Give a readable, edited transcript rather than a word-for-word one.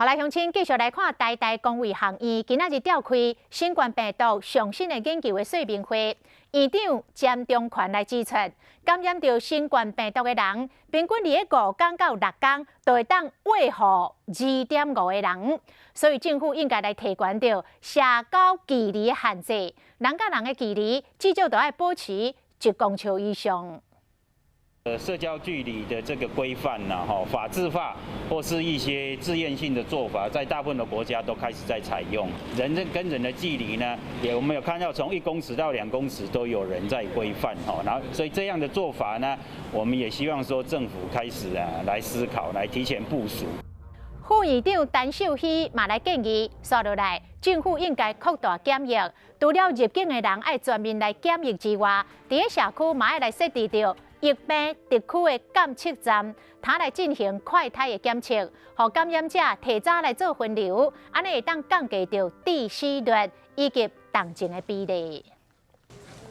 好來，鄉親繼續來看台大公衛學院今仔日召開新冠病毒上新的研究的說明會，院長詹中權來指出，感染著新冠病毒的人，平均佇咧五工到六工，就會當餵予2.5個人，所以政府應該來提懸著社交距離的限制，人佮人的距離至少都愛保持1公尺以上。社交距離的這個規範呢，哈，法制化或是一些自願性的做法，在大部分的國家都開始在採用。人跟人的距離呢，也我們有看到從1公尺到2公尺都有人在規範，哈，然後所以這樣的做法呢，我們也希望說政府開始啊來思考，來提前部署。副院長陳秀熙嘛來建議，紲落來政府應該擴大檢疫，除了入境的人愛全面來檢疫之外，佇咧社區嘛愛來設置著疫病特區的監測站，通來進行快篩的檢測，予感染者提早來做分流，按呢會當降低著致死率以及重症的比例。